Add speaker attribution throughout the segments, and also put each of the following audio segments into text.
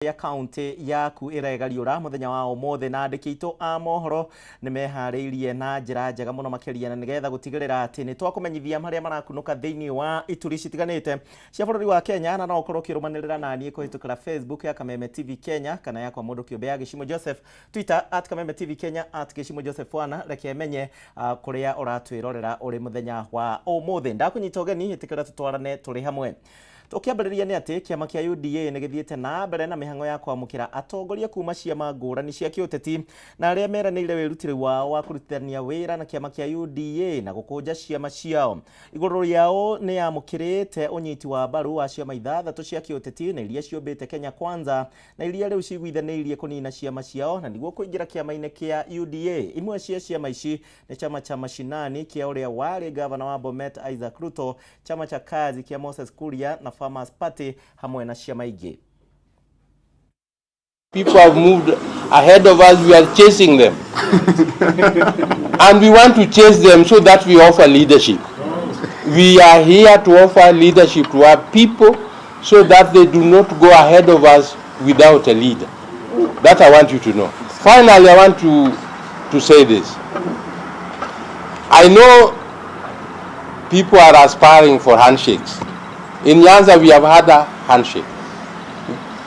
Speaker 1: Ya kaunti yaku ĩregariũra mũthenya wa ũmũthĩ na andĩki aitũ a mohoro nĩ meharĩirie na njĩra njega mũno makĩria na nĩgetha gũtigĩrĩra atĩ nĩ twakũmenyithia marĩa marakunũka thĩinĩ wa ituri citiganĩte cia bũrũri wa Kenya. Na no ũkorwo ũkĩrũmanĩrĩra naniĩ kũhĩtũkĩra Facebook ya Kameme TV Kenya kana yakwa mũndũ kĩũmbe ya Gĩcimo Joseph, Twitter @KamemeTV Kenya, @GĩcimoJoseph 1. Reke menye kũrĩa ũratwĩrorera ũrĩ mũthenya wa ũmũthĩ. Ndakũnyita ũgeni, ĩtĩkĩra tũtwarane tũrĩ hamwe. Tũkĩambĩrĩria nĩ atĩ kĩama kĩa UDA nĩ gĩthiĩte na mbere na mĩhang'o ya kwamũkĩra atongoria kuma ciama ngũrani cia kĩũteti na arĩa meranĩire wĩrutĩri wao wa kũrutithania wĩra na kĩama kĩa UDA na gũkũnja ciama ciao. Igũrũ rĩao nĩ yamũkĩrĩte ũnyiti wa mbaru wa ciama ithathatũ cia kĩũteti na iria ciũmbĩte Kenya Kwanza na iria rĩu ciguithanĩirie kũnina ciama ciao na nĩguo kũingĩra kĩama-inĩ kĩa UDA. Imwe cia ciama ici nĩ chama cha Mashinani kĩa ũrĩa warĩ gavana wa Bomet Isaac Ruto, chama cha Kazi kĩa Moses Kuria na Farmers Party hamwe na ciama ingĩ.
Speaker 2: People have moved ahead of us, we are chasing them. And we want to chase them so that we offer leadership. We are here to offer leadership to our people so that they do not go ahead of us without a leader. That I want you to know. Finally, I want to say this. I know people are aspiring for handshakes. In Nyanza, we have had a handshake.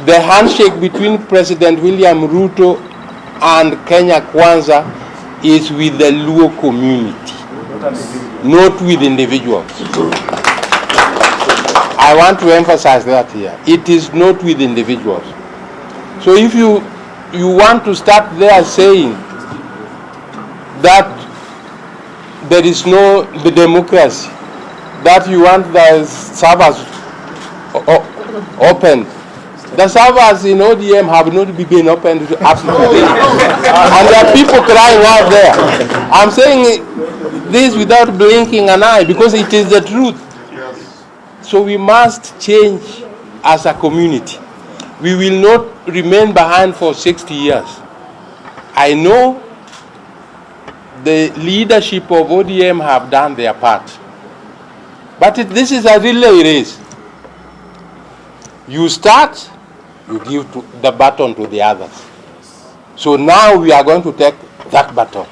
Speaker 2: The handshake between President William Ruto and Kenya Kwanza is with the Luo community, not with individuals. I want to emphasize that here. It is not with individuals. So if you want to start there saying that there is no the democracy, that you want the servers opened. The servers in ODM have not been opened up to today. And there are people crying out there. I'm saying this without blinking an eye because it is the truth. So we must change as a community. We will not remain behind for 60 years. I know the leadership of ODM have done their part. But this is a relay race. You start, you give the baton to the others. So now we are going to take that baton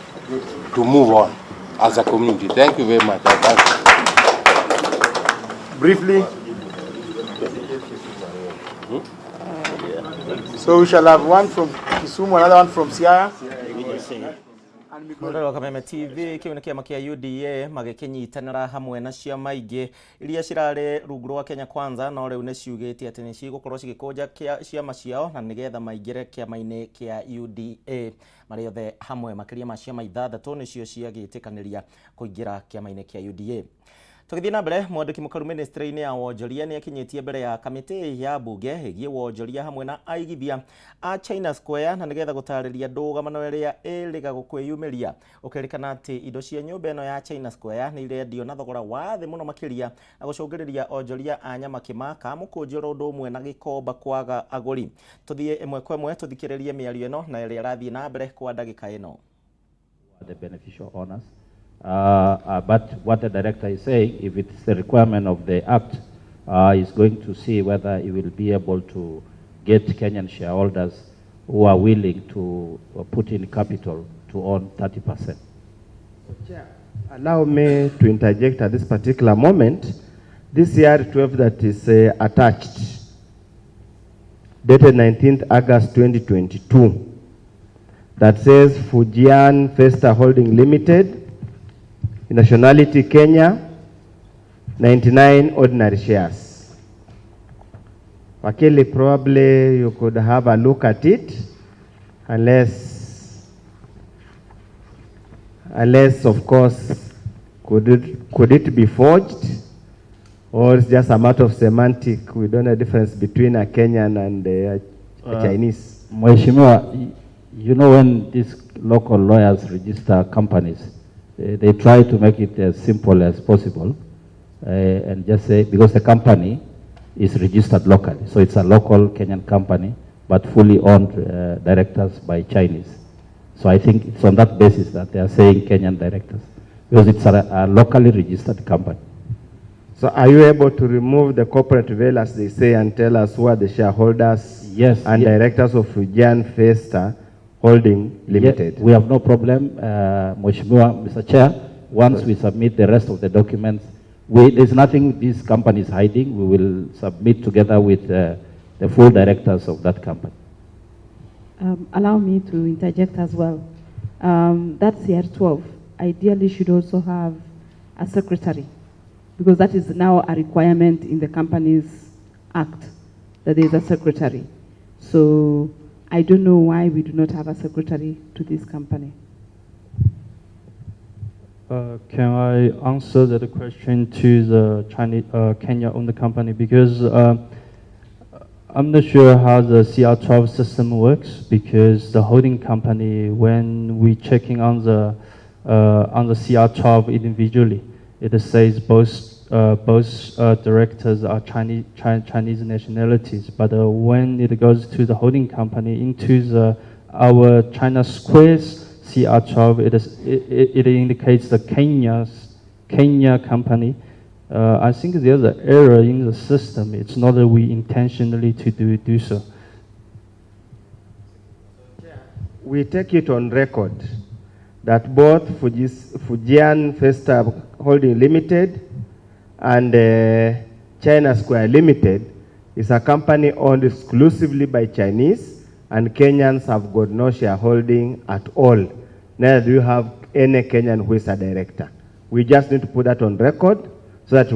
Speaker 2: to move on as a community. Thank you very much. I thank you.
Speaker 3: Briefly. So we shall have one from Kisumu, another one from Siaya.
Speaker 1: Mũrori wa Kameme TV, kĩu nĩ kĩama kĩa UDA magĩkĩnyitanĩra hamwe na ciama ingĩ iria cirarĩ rungu rwa Kenya Kwanza, no rĩu nĩ ciugĩte atĩ nĩ cigũkorwo cigĩkũnja ciama ciao na nĩgetha maingĩre kĩama-inĩ kĩa UDA marĩ othe hamwe. Makĩria ma ciama ithathatũ nĩcio ciagĩtĩkanĩria kũingĩra kĩama-inĩ kĩa UDA. Tũgĩthiĩ na mbere, mwandĩki mũkaru ministry-inĩ ya wonjoria nĩ akinyĩtie mbere ya kamĩtĩ ya mbunge ĩgiĩ wonjoria hamwe na aigithia a China Square na nĩgetha gũtarĩria ndũgamano ĩrĩa ĩrĩga kwĩyumĩria. Ũkĩrĩkana atĩ indo cia nyũmba ĩno ya China Square nĩ irendio na thogora wa thĩ mũno makĩria na gũcũngĩrĩria onjoria a Nyamakĩma, Kamũkũnji oro ũndũ ũmwe na Gĩkomba kwaga agũri. Tũthiĩ ĩmwe kwa ĩmwe tũthikĩrĩrie mĩario ĩno na ĩrĩa ĩrathiĩ na mbere kwa ndagĩka ĩno.
Speaker 4: The beneficial owners. But what the director is saying, if it's the requirement of the act, is going to see whether he will be able to get Kenyan shareholders who are willing to put in capital to own 30%.
Speaker 5: Chair, allow me to interject at this particular moment. This CR12 that is attached, dated 19th August 2022, that says Fujian Festa Holding Limited, nationality Kenya, 99 ordinary shares. Wakili, probably you could have a look at it, unless of course, could it be forged, or it's just a matter of semantic? We don't know the difference between a Kenyan and a Chinese.
Speaker 4: Mheshimiwa, you know when these local lawyers register companies, they try to make it as simple as possible and just say, because the company is registered locally, so it's a local Kenyan company, but fully owned directors by Chinese. So I think it's on that basis that they are saying Kenyan directors, because it's a locally registered company.
Speaker 5: So are you able to remove the corporate veil, as they say, and tell us who are the shareholders?
Speaker 4: Yes.
Speaker 5: And directors of Fujian Festa Holding Limited.
Speaker 4: We have no problem, Mheshimiwa, Mr. Chair. Once we submit the rest of the documents, there's nothing this company is hiding. We will submit together with the full directors of that company.
Speaker 6: Allow me to interject as well. That CR12 ideally should also have a secretary, because that is now a requirement in the Companies Act, that there is a secretary. So I don't know why we do not have a secretary to this company.
Speaker 7: Can I answer that question to the Chinese, Kenya-owned company? Because I'm not sure how the CR12 system works, because the holding company, when we checking on the CR12 individually, it says both directors are Chinese nationalities. But when it goes to the holding company into the our China Square's CR12, it indicates the Kenya company. I think there's an error in the system. It's not that we intentionally to do so.
Speaker 5: We take it on record that both Fujian Festa Holding Limited and China Square Limited is a company owned exclusively by Chinese, and Kenyans have got no shareholding at all. Neither do you have any Kenyan who is a director. We just need to put that on record so that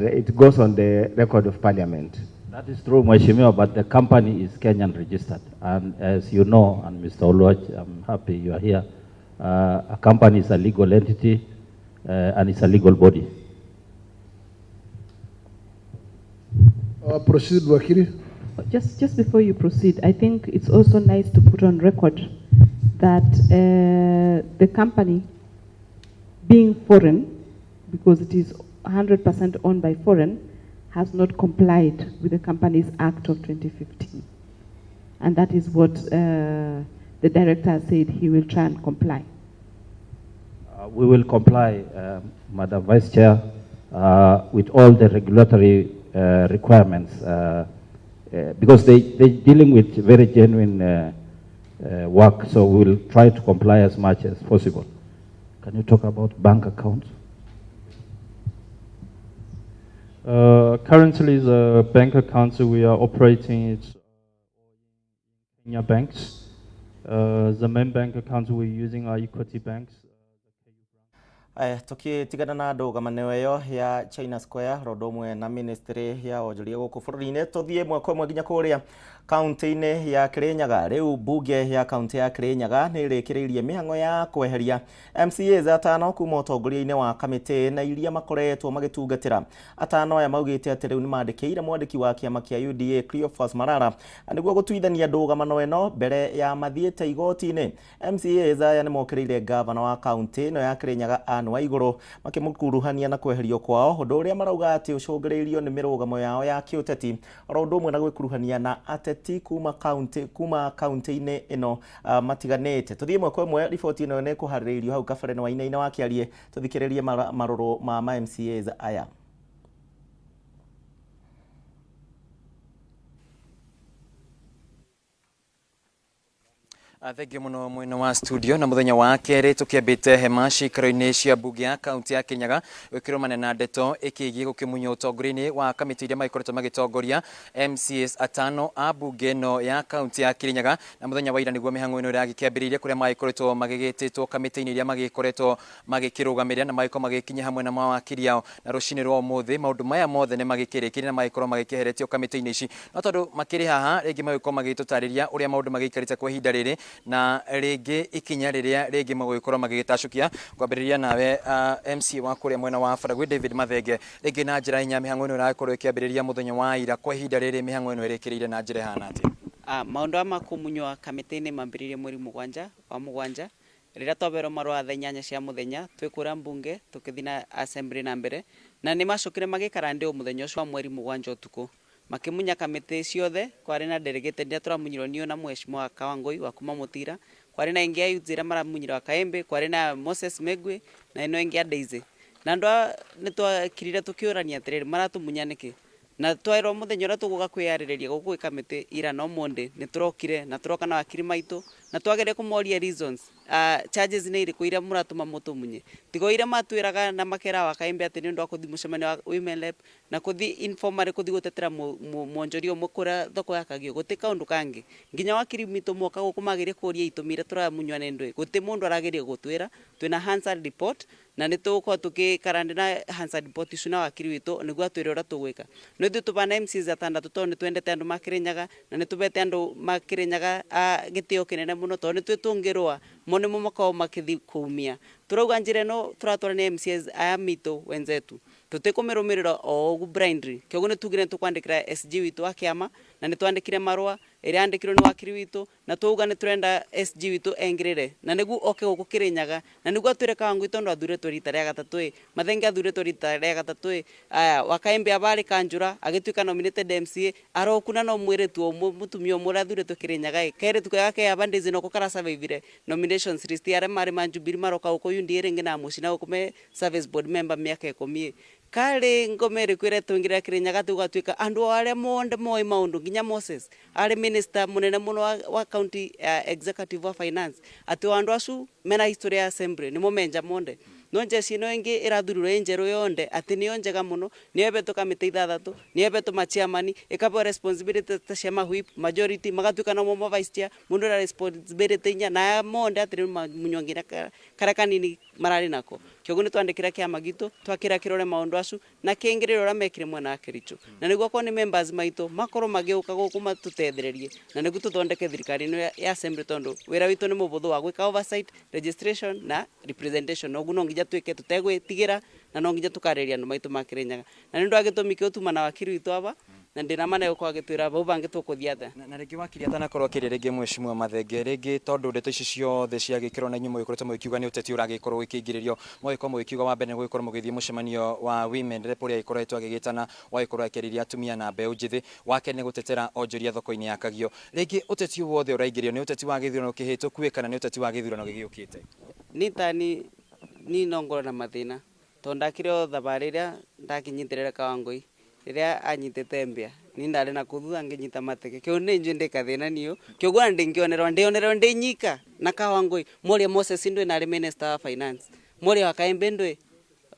Speaker 5: it goes on the record of Parliament.
Speaker 4: That is true, Mheshimiwa, but the company is Kenyan registered. And as you know, and Mr. Oluoch, I'm happy you are here, a company is a legal entity and it's a legal body.
Speaker 8: Proceed, Wakili.
Speaker 6: Just before you proceed, I think it's also nice to put on record that the company, being foreign, because it is 100% owned by foreign, has not complied with the Companies Act of 2015. And that is what the director said he will try and comply.
Speaker 4: We will comply, Madam Vice Chair, with all the regulatory requirements, because they're dealing with very genuine work, so we will try to comply as much as possible. Can you talk about bank accounts?
Speaker 7: Currently, the bank accounts we are operating is Kenya banks. The main bank accounts we're using are Equity banks.
Speaker 1: Tukitigana na ndũgamano ĩyo ya China Square rondo ũmwe na ministry ya wonjoria gũkũ bũrũri-inĩ, tũthiĩ ĩmwe kwa ĩmwe nginya kũrĩa kaunti-inĩ ya Kirinyaga. Rĩu mbunge ya kaunti ya Kirinyaga nĩ ĩrĩkĩrĩirie mĩhang'o ya kweheria MCAs atano kuma ũtongoria-inĩ wa kamĩtĩ na iria makoretwo magĩtungatĩra. Atano aya maugĩte atĩ rĩu nĩmandĩkĩire mwandĩki wa kĩama kĩa UDA Cleophas Malala nĩguo gũtuithania ndũgamano ĩno mbere ya mathiĩte igoti-inĩ. MCAs aya nĩmokĩrĩire ngavana wa kaunti ĩno ya Kirinyaga Anne Waigũrũ makĩmũkuruhania na kweherio kwao, ũndũ ũrĩa marauga atĩ ũcũngĩrĩirio nĩ mĩrũgamo yao ya kĩũteti oro ũndũ ũmwe na gwĩkuruhania na ateti kuma kaunti-inĩ ĩno matiganĩte. Tũthiĩ ĩmwe kwa ĩmwe, riboti ĩno nĩ ĩkũharĩrĩirio hau kabere nĩ Wainaina wa Kĩarie. Tũthikĩrĩrie marũrũ ma MCAs aya.
Speaker 9: Thengiũ mũno mwena wa studio na mũthenya wa kerĩ tũkĩambĩte hema ciikaro-inĩ cia mbunge ya kaunti ya Kirinyaga gwĩkĩrwo na ndeto ĩkĩgiĩ gũkĩmunywo ũtongoria-inĩ wa kamĩtĩ iria magĩkoretwo magĩtongoria MCAs atano a mbunge ĩno ya kaunti ya Kirinyaga, na mũthenya wa ira nĩguo mĩhang'o ĩno ĩragĩkĩambĩrĩirie kũrĩa magĩkoretwo magĩgĩtĩtwo kamĩtĩ-inĩ iria magĩkoretwo magĩkĩrũgamĩrĩra na magĩkorwo magĩkinya hamwe na mawakiri ao. Na rũcinĩ rwa ũmũthĩ maũndũ maya mothe nĩ magĩkĩrĩkire na magĩkorwo magĩkĩeheretio kamĩtĩ-inĩ ici, no tondũ makĩrĩ haha rĩngĩ magĩkorwo magĩtũtarĩria ũrĩa maũndũ magĩikarĩte kwa ihinda rĩrĩ na rĩngĩ ikinya rĩrĩa rĩngĩ magũgĩkorwo magĩgĩtacũkia. Ngwambĩrĩria nawe MC wa kũrĩa mwena wa Baragwi David Mathenge, rĩngĩ na njĩra inya mĩhang'o ĩno ĩrakorwo ĩkĩambĩrĩria mũthenya wa ira, kwa ihinda rĩrĩ mĩhang'o ĩno ĩrĩkĩrĩire na njĩra ĩhana atĩa?
Speaker 10: Maũndũ aya ma kũmunywo kamĩtĩ-inĩ mambĩrĩirie mweri mũgwanja wa mũgwanja rĩrĩa twaberwo marũa thaa 8 cia mũthenya twĩ kũrĩa mbunge tũkĩthiĩ na assembly na mbere, na nĩ macokire magĩikara ndĩ mũthenya ũcio wa mweri mũgwanja ũtukũ makimunya kamĩtĩ ciothe. Kwarĩ na delegated iria tũramunyirwo niĩ na mheshimiwa Kawangoi wa kuma Mutira, kwarĩ na ĩngĩ ya youths ĩrĩa maramunyirwo wa Kaembe, kwarĩ na Moses Megwe na ĩno ĩngĩ ya Daisy. Na andũ aya nĩ twakirire tũkĩũrania atĩrĩrĩ, maratũmunya nĩkĩ? Na twairwo muthenya uria tuguka kwiyaririria guku gwi kamiti ira na umuthi ni turokire na turoka na wakiri maitu na twageria kumoria reasons, charges ni iriku iria muratuma mutumunye. Tigo iria matwiraga na makera wa Kaimbi ati ni undu wa kuthi mucemanio wa women rep na kuthi informally kuthi gutetera mwonjoria umwe kuria thoko ya Kagio. Guti kaundu kangi nginya wakiri mitu moka guku magirie kuria itumi iria turamunywa ni ndui. Guti mundu arageria gutwira twina Hansard report na ni tugukorwo tukikara na Hansard report icu na wakiri witu niguo atwire uria tugwika. No ithuĩ tubana MCAs atandatu tondu ni twendete andu ma Kirinyaga na ni tubete andu ma Kirinyaga gitio kinene muno tondu ni twi tungirwa mo nimo makoragwo makithi kuumia. Turauga njira ino turatwara ni MCAs aya mitu wenzetu tutikumirumirira o ugu blindly. Kioguo ni tugire ni tukwandikira SG witu wa kiama na ni twandikire marua iria andikirwo ni wakiri witu na twauga ni turenda SG witu engirire na niguo oke guku Kirinyaga na niguo atwire Kawangui tondu athuritwo rita ria gatatu i Mathenge athuritwo rita ria gatatu i aya Wakaimbi abari Kanjura agituika nominated MCA arokuna no mwiritu umwe mutumia umwe uria athuritwo Kirinyaga i kairitu kega ke aba ndizi noko karasurvivire nominations list aria mari ma Jubilee maroka guku UDA ringi na mucina guku me service board member miaka 10 kari ngoma iriku iria twingirira Kirinyaga tugatuika andu aria monde moi maundu nginya Moses ari minister munene muno wa county executive wa finance ati andu acu mena history ya assembly nimo menja monde. No njeci ino ingi irathurirwo ĩ njeru yonde ati niyo njega muno niyo ebetwo kamiti ithathatu niyo ebetwo machairman ikabwo responsibility ta cia ma whip majority magatuika no mo vice chair mundu ura responsibility inya na monde ati munywa nginya karia kanini marari nako. Kioguo ni twandikira kiama gitu twakira kirore maundu acu na kingirira uria mekire mwena wa Kericho na niguo akorwo ni members maitu makorwo magiuka guku matutethererie na niguo tuthondeke thirikari ino ya assembly tondu wira witu ni mubuthu wa gwika oversight, registration na representation. Oguo no nginya twike tutegwitigira na no nginya tukariria andu maitu ma Kirinyaga na ni undu wa gitumi kiu tuma na wakiri witu aba na ndina mana gukorwo agitwira bau bangi tukuthii atia.
Speaker 9: Na ringi wakiri atanakorwo akiria ringi mheshimiwa Mathenge ringi tondu ndeto ici ciothe ciagikirwo na inyuĩ mũgĩkoretwo mũgĩkiuga nĩ ũteti ũragĩkorwo ũkĩingĩrĩrio mũgĩkorwo mũgĩkiuga wa mbere nĩ gũgĩkorwo mũgĩthiĩ mũcemanio wa women rep ũrĩa agĩkoretwo agĩgĩtana wagĩkorwo akĩarĩria atumia na mbeũ njĩthĩ wa kerĩ nĩ gũtetera onjoria thoko-inĩ ya Kagio. Rĩngĩ ũteti wothe ũraingĩrio nĩ ũteti wa gĩthurano kĩhĩtũku kana nĩ ũteti wa gĩthurano gĩgĩũkĩte?
Speaker 10: Ni tani ni no ngorwo na mathĩna tondũ ndakĩrĩ o thabarĩ ĩrĩa ndakinyitĩrĩra Kawangui rĩrĩa anyitĩte mbĩa ni ndarĩ na kũu thutha ngĩnyita mateke kĩu nĩ njũĩ ndĩ kathĩna niũ kĩoguo ona ndĩngĩonerwo ndĩonerwo ndĩ nyika na Kawangui Mworia Moses ndũĩ na arĩ minister wa finance Mworia wa Kaembe ndũĩ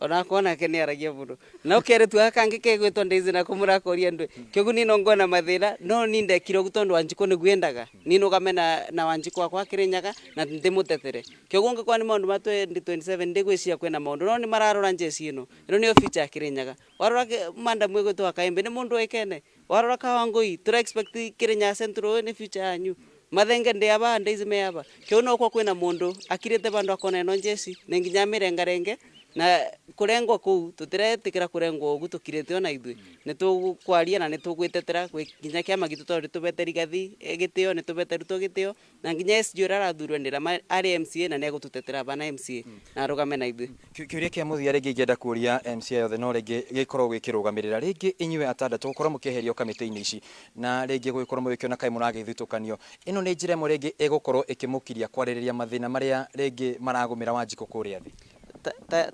Speaker 10: onakwa onake nĩ aragia mũno na ũkerĩtu gaka kangĩ kegwĩtwo Daisy nako mũrakoria ndũĩ kĩoguo niĩ no ngorwo na mathĩna no niĩ ndekire ũguo tondũ Wanjikũ nĩguo endaga niĩ nũgame na Wanjikũ wakwa Kirinyaga na ndĩmũtetere kĩoguo ngĩkorwo nĩ maũndũ ma 2027 ndigwĩciria kwĩna maũndũ no nĩ mararora njeci ĩno ĩno nĩyo future ya Kirinyaga. Warora madam ĩgwĩtwo Wakaembe nĩ mũndũ ũĩkaine warora Kawangui tũra expect Kirinyaga Central nĩ future yanyu Mathenge ndi aba Daisy me aba kĩu no kwa kwĩna mũndũ akirĩte bandu akona ĩno njeci nĩ nginya amĩrengarenge na kurengwo kuu tutiretikira kurengwo ugu tukirite ona ithui ni tugukwaria na ni tugwitetera nginya kiama gitu tondu tubete Rigathi gitio ni tubete Ruto gitio na nginya SG uria arathurwo ndira ari MCA na niegututetera bana MCA na arugame na ithui.
Speaker 9: Kiuria kia muthia ringi ingĩenda kuria MCA yothe no ringi gikorwo gikirugamirira ringi inyuĩ atandatũ gukorwo mukiherio kamĩtĩ-inĩ ici na ringi gugikorwo mugikiona kaĩ mũragĩthutũkanio ĩno nĩ njĩra ĩmwe ringi ĩgũkorwo ĩkĩmũkiria kwarĩrĩria mathĩna marĩa ringi maragũmĩra Wanjikũ kũrĩa thĩ.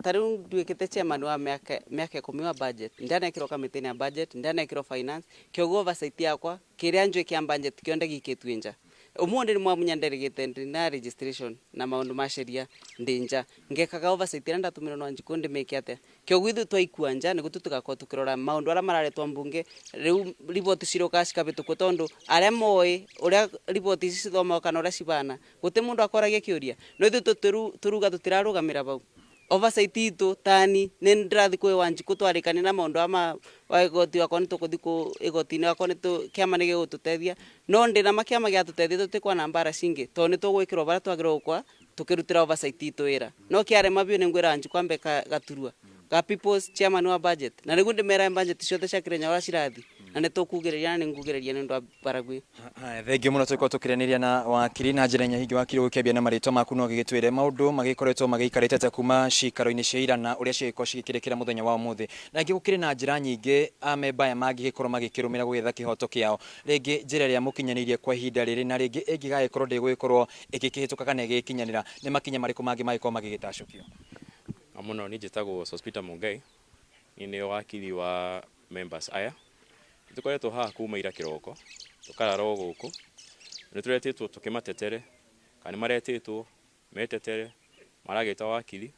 Speaker 10: Ta riu nduĩkĩte chairman wa miaka 10 wa budget ndianekirwo kamĩtĩ-inĩ ya budget ndianekirwo finance kĩoguo oversight yakwa kĩrĩa njũĩ kĩa budget kĩonde gĩikĩtue nja. Ũmũthĩ nĩ mwamunya nderĩgĩte ndĩ na registration na maũndũ ma sheria ndĩ nja ngekaga oversight ĩrĩa ndatũmĩrwo nĩ Wanjikũ ndĩmĩke atĩa kĩoguo ithuĩ twaikua nja nĩguo tũtigakorwo tũkĩrora maũndũ arĩa mararetwo mbunge rĩu riboti ciroka cikabĩtũkwo tondũ arĩa moĩ ũrĩa riboti ici cithomagwo kana ũrĩa cibana gũtĩ mũndũ akoragia kĩũria no ithuĩ tũruga tũtirarũgamĩra bau. Oversight itũ tani nĩ ndĩrathi kwĩ Wanjikũ twarĩkania na maũndũ ama wa igoti wakwa nĩ tũkũthi kũ igoti-inĩ wakwa nĩ kĩama nĩ gĩgũtũteithia no ndĩna ma kĩama gĩatũteithia tũtikwana mbara cingĩ tondũ nĩ tũgwĩkĩrwo barĩa twagĩrĩirwo gũkorwo tũkĩrutĩra oversight itũ wĩra no kĩarema biũ nĩ ngwĩra Wanjikũ ambe gaturwa ga people's chairman wa budget na nĩguo ndĩmerae budget ciothe cia Kirinyaga ũrĩa cirathi na nĩ tũkugĩrĩria na nĩ ngugĩrĩria nĩ ũndũ wa Baragwi.
Speaker 9: Haya, thengiũ mũno tũgĩkorwo tũkĩranĩria na wakiri na njĩra nyahingi wakiri ũgĩkĩambia na marĩtwa maku no gĩgĩtwĩre maũndũ magĩkoretwo magĩikarĩte ta kuma cikaro-inĩ cia ira na ũrĩa cigĩkorwo cigĩkĩrĩkĩra mũthenya wa ũmũthĩ na ingĩ gũkĩrĩ na njĩra nyingĩ amemba aya mangĩgĩkorwo magĩkĩrũmĩra gũgĩetha kĩhoto kĩao rĩngĩ njĩra ĩrĩa mũkinyanĩirie kwa ihinda rĩrĩ na rĩngĩ ĩngĩgagĩkorwo ndĩgũgĩkorwo ĩgĩkĩhĩtũka kana ĩgĩkinyanĩra nĩ makinya marĩkũ mangĩ magĩkorwo magĩgĩtacũkio?
Speaker 8: Mũno niĩ njĩtagwo Sospeter Mungai, niĩ nĩo wakiri wa members aya Tũkoretwo haha kuma ira kĩroko, tũkarara o gũkũ, nĩ tũretĩtwo tũkĩmatetere, kana nĩ maretĩtwo metetere, maragĩta wakiri,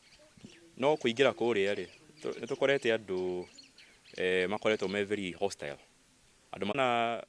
Speaker 8: no kũingĩra kũrĩa rĩ, nĩ tũkorete andũ makoretwo me very hostile. Andũ mana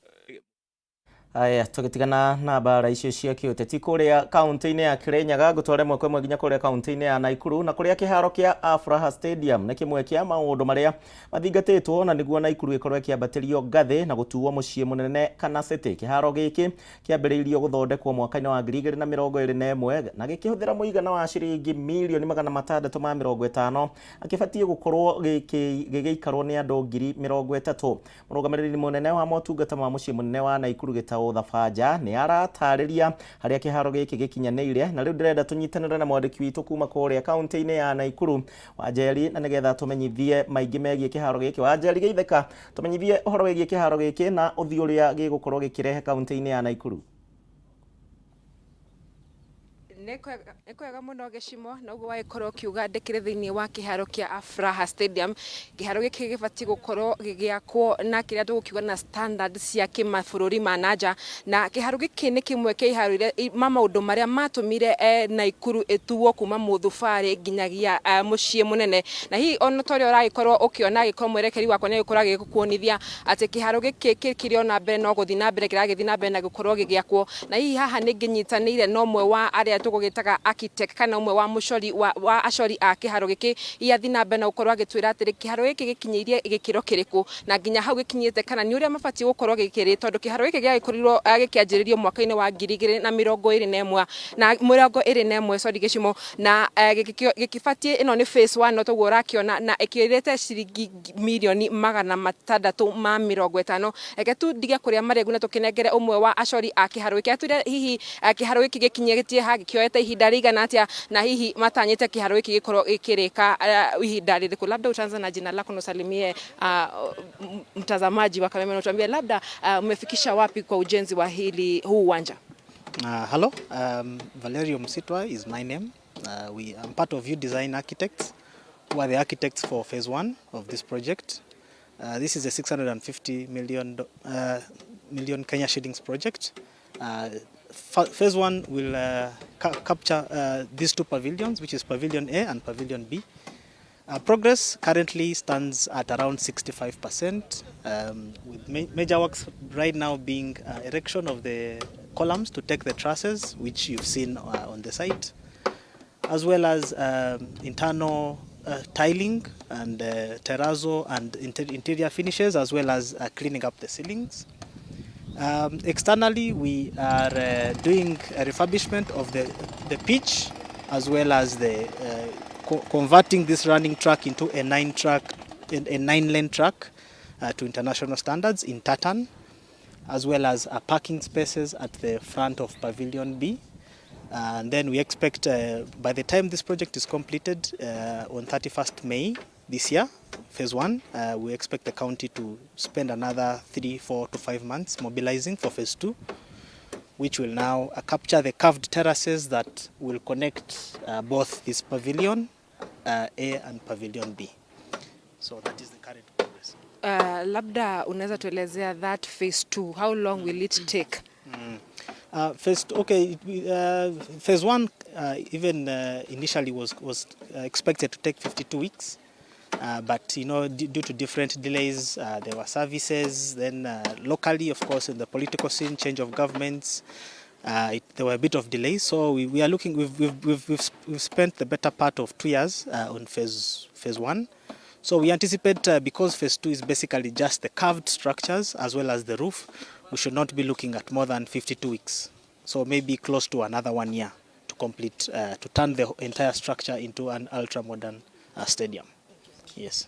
Speaker 1: Aya, tũgĩtigana na mbara icio cia kĩũteti kũrĩa kaunti-inĩ ya Kirinyaga, ngũtware ĩmwe kwa ĩmwe nginya kũrĩa kaunti-inĩ ya Nakuru, na kũrĩa kĩharo kĩa Afraha Stadium nĩ kĩmwe kĩa maũndũ marĩa mathingatĩtwo na nĩguo Nakuru ĩkorwo ĩkĩambatĩrio ngathĩ na gũtuo mũciĩ mũnene kana city. Kĩharo gĩkĩ kĩambĩrĩirio gũthondekwo mwaka-inĩ wa 2021 na gĩkĩhũthĩra mũigana wa ciringi mirioni 650 na kĩbatiĩ gũkorwo gĩgĩikarwo nĩ andũ 30,000. Mũrũgamĩrĩri mũnene wa motungata ma mũciĩ mũnene wa Nakuru Gĩtaũ Thabanja nĩ aratarĩria harĩa kĩharo gĩkĩ gĩkinyanĩire, na rĩu ndĩrenda tũnyitanĩre na mwandĩki witũ kuma kũrĩa kaunti-inĩ ya Nakuru Wanjeri, na nĩgetha tũmenyithie maingĩ megiĩ kĩharo gĩkĩ. Wanjeri Geithĩka, tũmenyithie ũhoro wĩgiĩ kĩharo gĩkĩ na ũthiĩ ũrĩa gĩgũkorwo gĩkĩrehe kaunti-inĩ ya Nakuru.
Speaker 11: Nĩ kwega mũno Gĩcimo, na ũguo wagĩkorwo ũkiuga ndĩkĩrĩ thĩinĩ wa kĩharo kĩa Afraha Stadium. Kĩharo gĩkĩ gĩbatiĩ gũkorwo gĩgĩakwo na kĩrĩa tũgũkiuga na standard cia kĩmabũrũri ma nanja, na kĩharo gĩkĩ nĩ kĩmwe kĩa iharo iria ma maũndũ marĩa matũmire Nakuru ĩtuo kuma mũthubarĩ nginyagia mũciĩ mũnene. Na hihi ona ta ũrĩa ũragĩkorwo ũkĩona, agĩkorwo mwerekeri wakwa nĩ agĩkorwo agĩgĩkuonithia atĩ kĩharo gĩkĩ kĩkĩrĩ o na mbere no gũthiĩ na mbere kĩragĩthiĩ na mbere na gũkorwo gĩgĩakwo. Na hihi haha nĩ ngĩnyitanĩire na ũmwe wa arĩa tũgũgĩtaga architect kana ũmwe wa mũcori wa acori a kĩharo gĩkĩ, hihi athiĩ na mbere na gũkorwo agĩtwĩra atĩrĩ kĩharo gĩkĩ gĩkinyĩirie gĩkĩro kĩrĩkũ na nginya hau gĩkinyĩte kana nĩ ũrĩa mabatiĩ gũkorwo gĩkĩrĩ, tondũ kĩharo gĩkĩ gĩagĩkorirwo gĩkĩanjĩrĩrio mwaka-inĩ wa 2021 na 21, sorry Gĩcimo, na gĩkĩbatiĩ, ĩno nĩ phase 1 no toguo ũrakĩona, na ĩkĩrĩte ciringi mirioni 650. Reke tu ndige kũrĩa marĩgu na tũkĩnengere ũmwe wa acori a kĩharo gĩkĩ atwĩre hihi kĩharo gĩkĩ gĩkinyĩtie ha, gĩkĩoete ihinda rĩigana atĩa, na hihi matanyĩte kĩharo gĩkĩ gĩkorwo gĩkĩrĩka ihinda rĩrĩkũ. Labda utaanza na jina lako na usalimie mtazamaji wa Kameme na utuambie labda umefikisha wapi kwa ujenzi wa hili huu uwanja.
Speaker 12: Hello, Valerio Msitwa is my name. I'm part of U Design Architects, who are the architects for phase one of this project. This is a 650 million Kenya shillings project. Phase one will capture these two pavilions, which is Pavilion A and Pavilion B. Progress currently stands at around 65%, with major works right now being erection of the columns to take the trusses, which you've seen on the site, as well as internal tiling and terrazzo and interior finishes, as well as cleaning up the ceilings. Externally, we are doing a refurbishment of the pitch, as well as the converting this running track into a 9-lane track to international standards in tartan, as well as parking spaces at the front of Pavilion B. And then we expect by the time this project is completed on 31st May this year, phase one, we expect the county to spend another 3, 4 to 5 months mobilizing for phase two, which will now capture the curved terraces that will connect both this Pavilion A and Pavilion B. So that is the current progress.
Speaker 11: Labda unaweza tuelezea that phase two, how long will it take?
Speaker 12: Okay, phase one even initially was expected to take 52 weeks, but due to different delays, there were services. Then locally, of course, in the political scene, change of governments, there were a bit of delays. So we are looking. We've spent the better part of 2 years on phase one. So we anticipate because phase two is basically just the curved structures as well as the roof, we should not be looking at more than 52 weeks. So maybe close to another one year to complete, to turn the entire structure into an ultra modern stadium. Yes.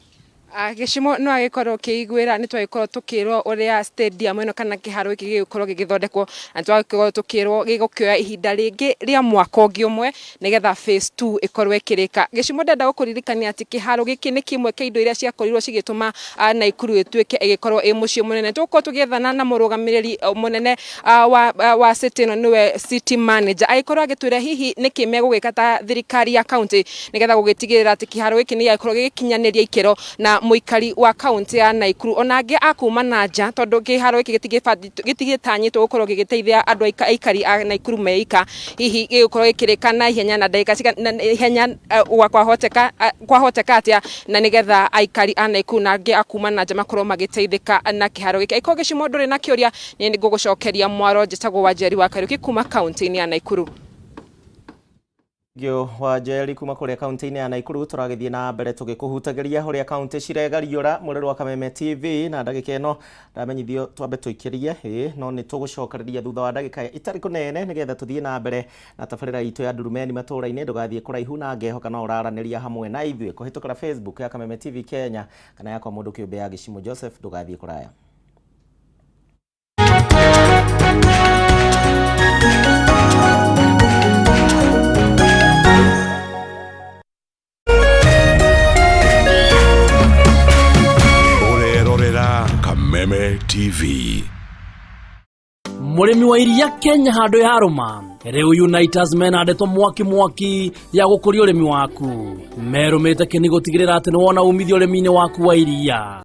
Speaker 11: Gĩcimo no agĩkorwo ũkĩiguĩra nĩ twagĩkorwo tũkĩrwo ũrĩa stadium ĩno kana kĩharo gĩkĩ gĩgũkorwo gĩgĩthondekwo, na twagĩkorwo tũkĩrwo gĩgũkĩoya ihinda rĩngĩ rĩa mwaka ũngĩ ũmwe nĩgetha phase 2 ĩkorwo ĩkĩrĩka. Gĩcimo, ndenda gũkũririkania atĩ kĩharo gĩkĩ nĩ kĩmwe kĩa indo iria ciakorirwo cigĩtũma Naikuru ĩtuĩke ĩgĩkorwo ĩ mũciĩ mũnene. Tũgũkorwo tũgĩethana na mũrũgamĩrĩri mũnene wa city ĩno, nĩwe city manager, agĩkorwo agĩtwĩra hihi nĩkĩ megũgĩka ta thirikari ya county nĩgetha gũgĩtigĩrĩra atĩ kĩharo gĩkĩ nĩ gĩakorwo gĩgĩkinyanĩria ikĩro na Mũikari wa kaunti ya Naikuru ona angĩ a kuma na nja, tondũ kĩharo gĩkĩ gĩtigĩtanyĩtwo gũkorwo gĩgĩteithia andũ aikari a Naikuru meika, hihi gĩgũkorwo gĩkĩrĩka na ihenya na ndagĩka na ihenya kwahoteka atĩa, na nĩgetha aikari a Naikuru na angĩ a kuma na nja makorwo magĩteithĩka na kĩharo gĩkĩ. Angĩkorwo Gĩcimo ndũrĩ na kĩũria, niĩ nĩ ngũgũcokeria mwaro. Njĩtagwo Wanjeri wa Kariũki kuma kaunti-inĩ ya Naikuru.
Speaker 1: Ngio wa Njeri kuma kũrĩa kaunti-inĩ ya Naikuru. Tũragĩthiĩ na mbere tũgĩkũhutagĩria ũrĩa kaunti ciregariũra mũrĩrĩ wa Kameme TV, na ndagĩka ĩno ndamenyithio twambe tũikĩrie ĩ, no nĩ tũgũcokereria thutha wa ndagĩka itarĩ kũnene nĩgetha tũthiĩ na mbere na tabarĩra itũ ya Ndurumeni matũũra-inĩ. Ndũgathiĩ kũraihu, na ngehoka no ũraranĩria hamwe na ithuĩ kũhĩtũkĩra Facebook ya Kameme TV Kenya kana yakwa mũndũ kĩũmbe ya Gĩcimo Joseph. Ndũgathiĩ kũraya.
Speaker 13: Ũrerorera Kameme TV.
Speaker 14: Mũrĩmi wa iria Kenya handũ yarũma rĩu, Unitas mena ndeto mwaki mwaki ya gũkũria ũrĩmi waku. Merũmĩte kĩni gũtigĩrĩra atĩ nĩwona umithio ũrĩmi-inĩ waku wa iria.